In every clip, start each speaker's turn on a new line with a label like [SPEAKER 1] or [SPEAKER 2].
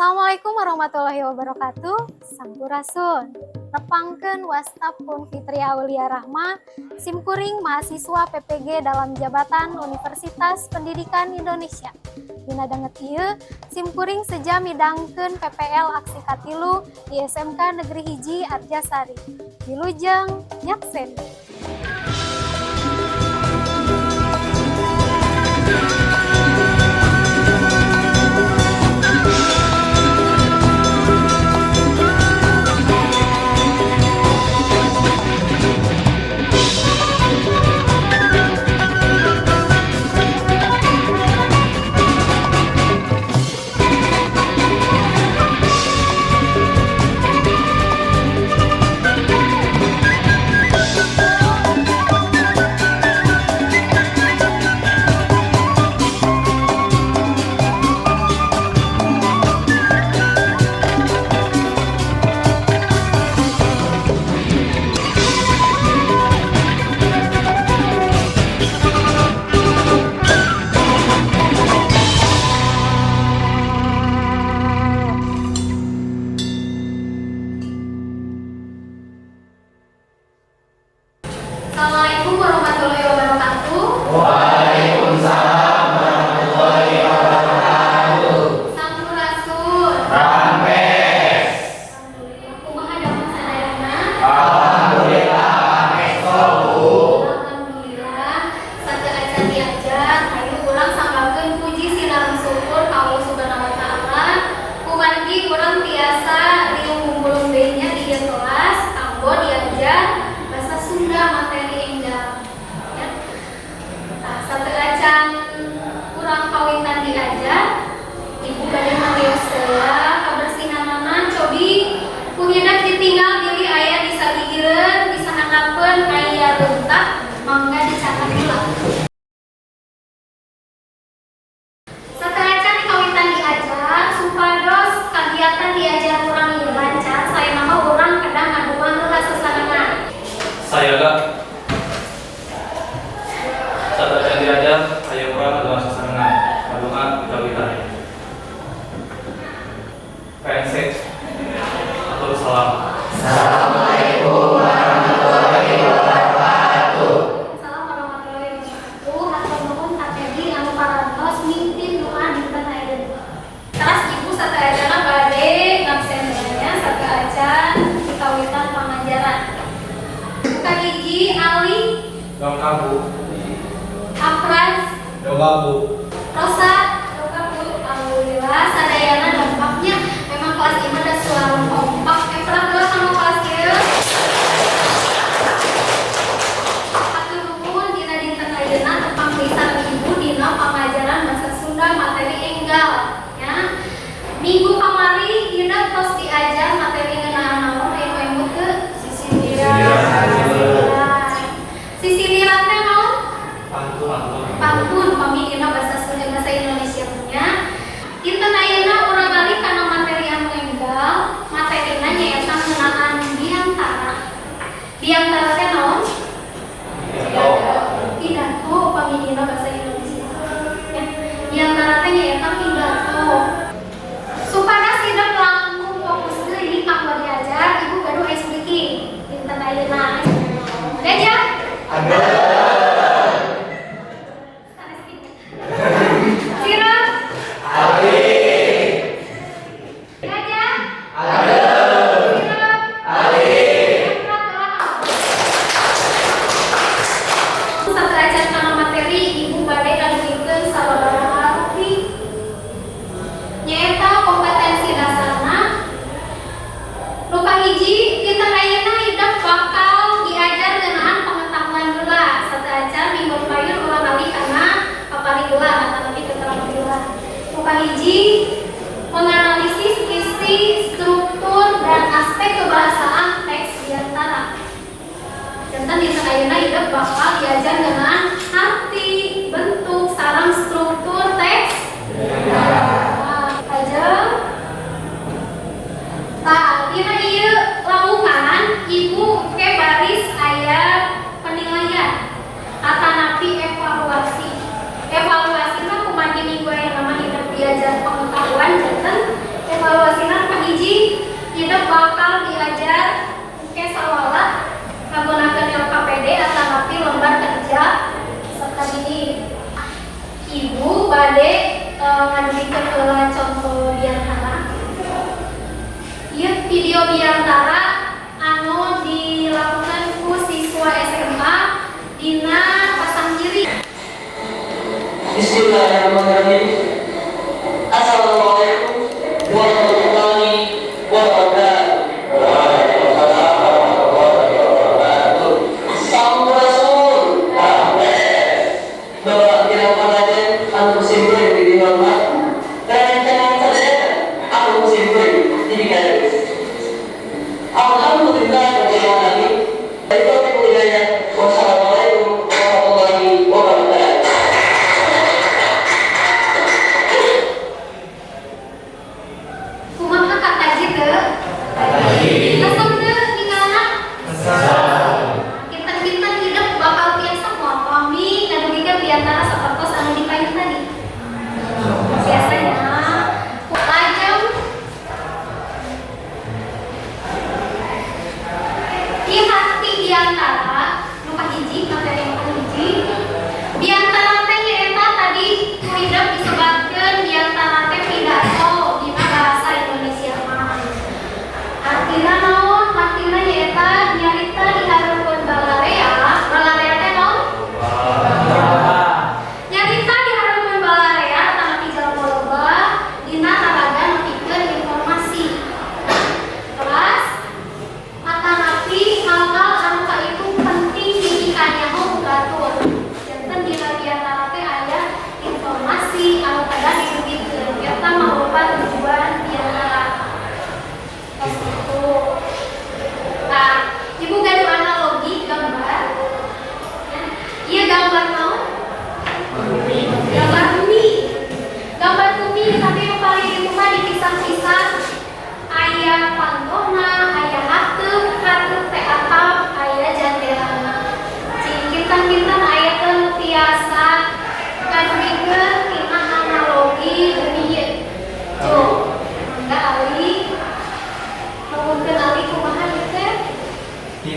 [SPEAKER 1] Assalamualaikum warahmatullahi wabarakatuh. Sampurasun. Tepangkeun, wasta pun Fitri Aulia Rahma, simkuring mahasiswa PPG dalam jabatan Universitas Pendidikan Indonesia. Dina danget ieu, simkuring seja midangkeun PPL aksi katilu di SMK Negeri 1 Arjasari. Wilujeng nyaksen. Assalamualaikum warahmatullahi wabarakatuh.
[SPEAKER 2] Waalaikumsalam warahmatullahi wabarakatuh.
[SPEAKER 1] Sampurasun.
[SPEAKER 2] Rampes.
[SPEAKER 1] Alhamdulillah. Kumaha damang sadayana?
[SPEAKER 2] Alhamdulillah, pangestu, Bu.
[SPEAKER 1] Alhamdulillah, sateuacan diajar, hayu urang sanggakeun puji sinareng syukur ka Allah Subhanahu wa Taala. Kumargi urang tiasa riung gumulung deui nya di ieu kelas kanggo diajar bahasa Sunda materi enggal. Ya. Tah, sateuacan urang kawitan diajar, Ibu bade marios heula kabersihanana. Cobi ku hidep ditinggal bilih aya di sagigireun, di sahandapeun aya runtah, mangga dicatat heula. Sateuacan kawitan diajar, supados kagiatan diajar urang ieu lancar, saena mah urang kedah ngadua heula sasarengan.
[SPEAKER 3] Sayoga. Sateuacan diajar, hayu urang ngadoa sasarengan. Ngadoa dikawitan. PNC. Atur salam.
[SPEAKER 2] Assalamualaikum warahmatullahi wabarakatuh.
[SPEAKER 1] Assalamualaikum warahmatullahi wabarakatuh. Hatur nuhun ka Teddy anu parantos mimpin doa dinten ayeuna. Teras Ibu sateuacanna bade ngabsen nya sateuacan dikawitan pangajaran. Kahiji, Ali.
[SPEAKER 3] Dongkap, Bu.
[SPEAKER 1] Afraz.
[SPEAKER 3] Dongkap, Bu.
[SPEAKER 1] Rosa. Dongkap, Bu. Alhamdulillah sadayana dongkap nya. Memang kelas ieu mah da selalu kompak. Pernah kelas sama kelas ieu. Hatur nuhun, dina dinten ayeuna tepang deui sareng Ibu dina pangajaran bahasa Sunda materi enggal ya. Minggu kamari dina tos diajar materi ngeunaan naon, aya nu emut teu? Sisindiran. Sisindiran teh naon?
[SPEAKER 3] Pantun, pantun.
[SPEAKER 1] Pantun pami dina bahasa Sunda, bahasa Indonesia nya. Dinten ayeuna urang ngalih kana materi anu enggal, materina nyaeta ngeunaan biantara. Biantara teh naon? Pidato pami dina bahasa Indonesia. Ya, biantara teh nyaeta pidato. Supaya sidang langkung fokus deui kanggo diajar, Ibu gaduh ice breaking dinten ayeuna. Gajah?
[SPEAKER 2] Ada.
[SPEAKER 1] Sanes kitu. Sirup?
[SPEAKER 2] Ali.
[SPEAKER 1] Gajah?
[SPEAKER 2] Ada.
[SPEAKER 1] Sirup?
[SPEAKER 2] Ali.
[SPEAKER 1] Sateuacan kana materi, Ibu bade ngadugikeun sababaraha arti. Nyaeta kompetensi dasarna. Nu kahiji, dinten ayeuna hidep bakal diajar ngeunaan pengetahuan heula. Sateuacan minggu payun urang ngalih kana papari heula atanapi keterampilan. Nu kahiji, menganalisis isi, struktur, dan aspek kebahasaan teks biantara. Janten dinten ayeuna hidep bakal diajar ngeunaan arti, bentuk, sareng struktur teks. Nah, lajeng tah dina ieu lawungan Ibu ke baris aya penilaian atanapi evaluasi. Evaluasi mah kumargi minggu ayeuna mah hidep diajar pengetahuan.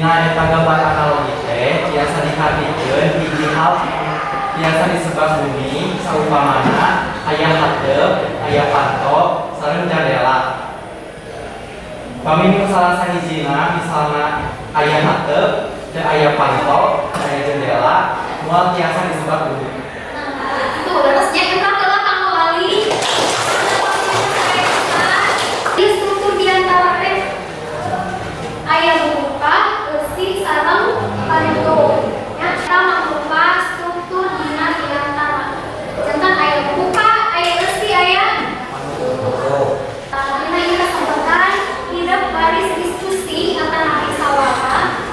[SPEAKER 4] Dina eta gambar analogi teh tiasa dihartikeun hiji hal tiasa disebat bumi, saupamana aya hateup, aya panto, sareng jandela. Pami nu salah sahijina, misalna aya hateup, teu aya panto, teu aya jendela, moal tiasa disebat bumi.
[SPEAKER 1] Nah, itu leresnya kita heula kanggo Ali. Di struktur biantara teh aya buka, eusi, sareng panutup. Ya, kita mangrupa struktur dina biantara. Janten aya buka, aya eusi, aya. Dina ieu kesempatan hidep baris diskusi atanapi sawala.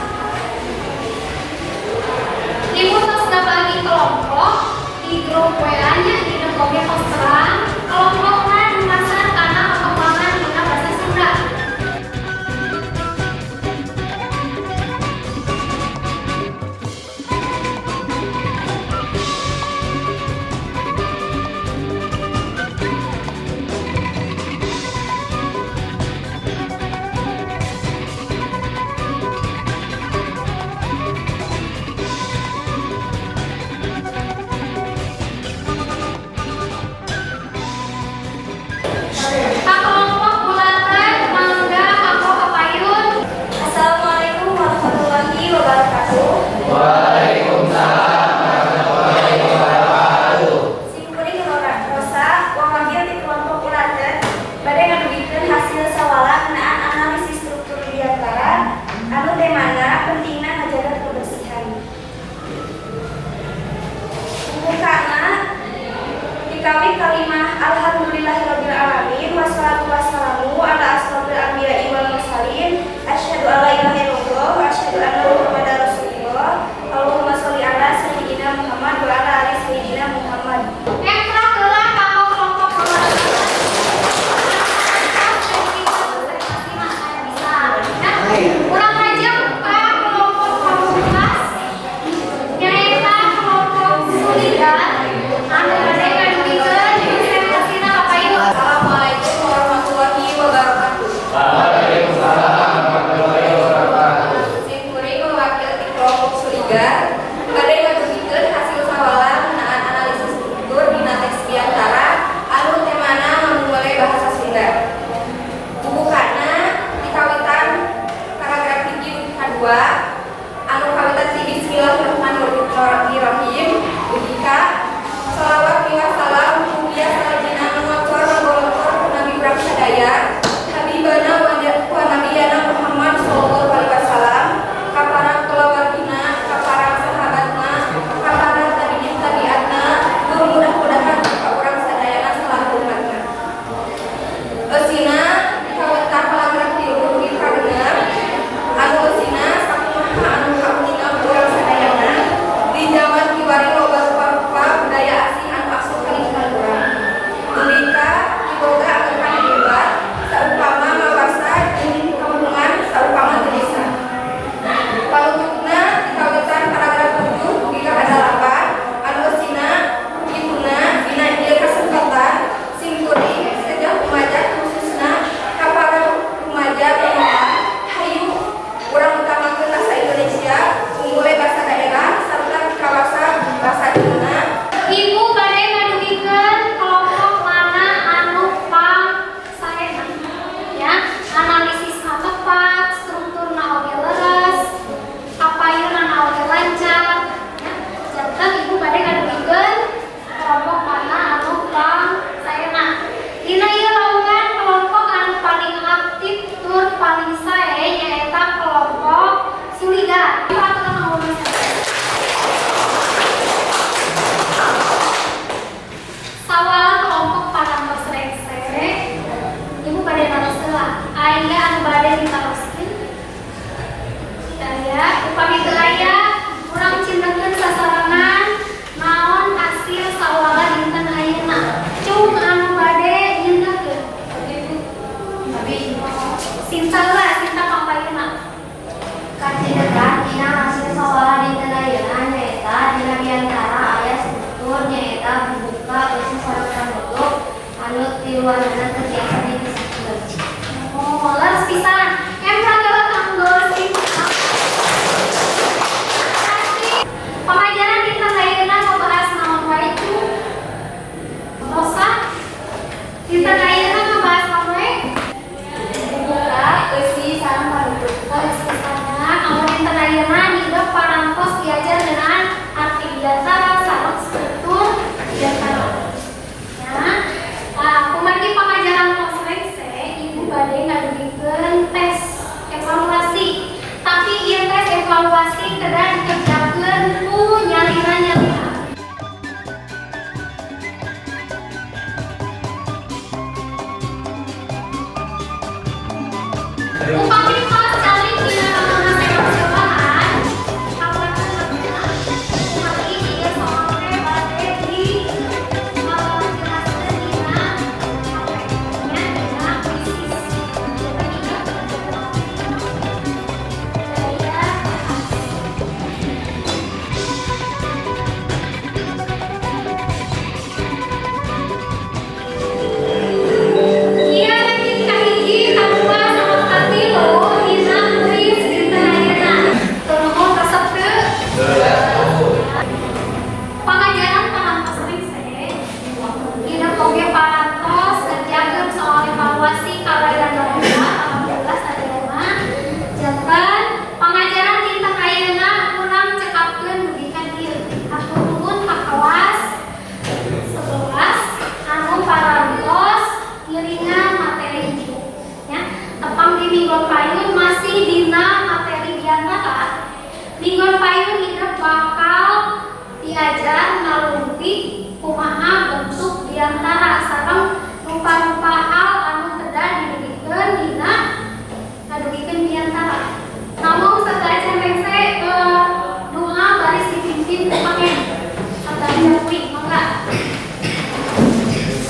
[SPEAKER 1] Ibu tos ngabagi kelompok di grup WA nya, di oge tos terang kelompokna dumasar kana perkembangan dina bahasa Sunda. Ka kelompok bulatan, mangga kanggo kapayun.
[SPEAKER 5] Assalamualaikum warahmatullahi wabarakatuh.
[SPEAKER 2] Waalaikumsalam warahmatullahi wabarakatuh.
[SPEAKER 5] Simkuring Rosa, wakil di kelompok Ulaten, bade ngadugikeun hasil sawala ngeunaan analisis struktur biantara anu temana pentingna ngajaga kebersihan. Bukana dikawit kalimah alhamdulillahirabbil alamin, wassalatu wassalamu ala asrofil anbiya'i wal mursalin, asyhadu alla ilaha illallah wa asyhadu anna muhammadar rasulullah, Allahumma sholli ala sayyidina Muhammad wa ala ali sayyidina Muhammad.
[SPEAKER 1] Engprah heula kanggo kelompok bulatan. Bisa. Kurang aja ka kelompok pamungkas, nyaeta kelompok Suligar anu bade ngadugikeun presentasina kapayun.
[SPEAKER 5] Assalamualaikum warahmatullahi wabarakatuh.
[SPEAKER 2] Waalaikumsalam warahmatullahi wabarakatuh.
[SPEAKER 5] Simkuring mewakil di kelompok Suligar bade ngadugikeun hasil sawala ngeunaan analisis struktur dina teks biantara anu temana ngamumule bahasa Sunda. Bubukana dikawitan paragraf 1 dugi ka 2 anu kawitan ti Bismillahirrahmanirrahim dugi ka shalawat miwah salam mugia salajengna ngocor ngagolongkor ku nabi urang sadaya, Habibana wa nabiyana Muhammad sallallahu alaihi wasallam, ka para kulawargina, ka para sahabatna, ka para tabi'in tabiatna, tur mudah-mudahan ka urang sadayana selaku umatna. Eusina dikawitan paragraf 3 dugi ka 6 anu eusina sakumaha anu kauninga ku urang sadayana, di zaman kiwari loba rupa-rupa budaya asing anu asup ka lingkungan urang. Dugi ka miboga agehan hebat saupama mawasa jeung kampungan saupama teu bisa. Panutupna dikawitan paragraf 7 dugi ka 8 anu eusina kituna dina ieu kasempatan simkuring seja umajak khususna ka para rumaja nonoman, hayu urang utamakeun basa Indonesia, unggule basa daerah sarta kawasa basa indungna.
[SPEAKER 1] Ibu bade ngadugikeun kelompok mana anu pang saena. Ya, analisisna tepat, strukturna oge leres, kapayunna oge lancar. Ya, janten ibu bade ngadugikeun kelompok mana anu pang saena. Dina ieu lowongan, kelompok anu paling aktif tur paling sae nyaeta kelompok Suligar. Ibu aturan ngomong. Sawala kelompok parantos rengse, ibu bade naros heula. Aya anu bade ditaroskeun? Aya, upami teu aya, urang cindekkeun sasarengan naon hasil sawala dinten ayeuna. Cung anu bade nyindekkeun. Sinta heula, Sinta kapayunna.
[SPEAKER 6] Kacindekan dina hasil sawala dinten ayeuna nyaeta dina biantara aya struktur, nyaeta bubuka, eusi sareng panutup anu tiluanana teu tiasa dipisahkeun.
[SPEAKER 1] Oh, leres pisan. Emprah heula kanggo Sinta. materi incu ya. Tepang di mingguan payun masih dina materi biantara. Mingguan payun kita bakal diajar ngalungtik kumaha bentuk biantara sareng rupa-rupa hal anu kedah didugikeun dina ngadugikeun biantara. Namun sateuacan rengse doa baris dipimpin ku pangen sateuacan kuing, mangga.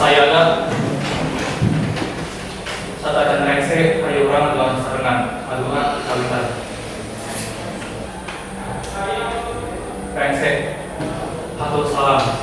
[SPEAKER 3] Sayana sateuacan rengse, hayu urang ngadoa sasarengan. Ngadoa kawitan. Rengse. Hatur salam.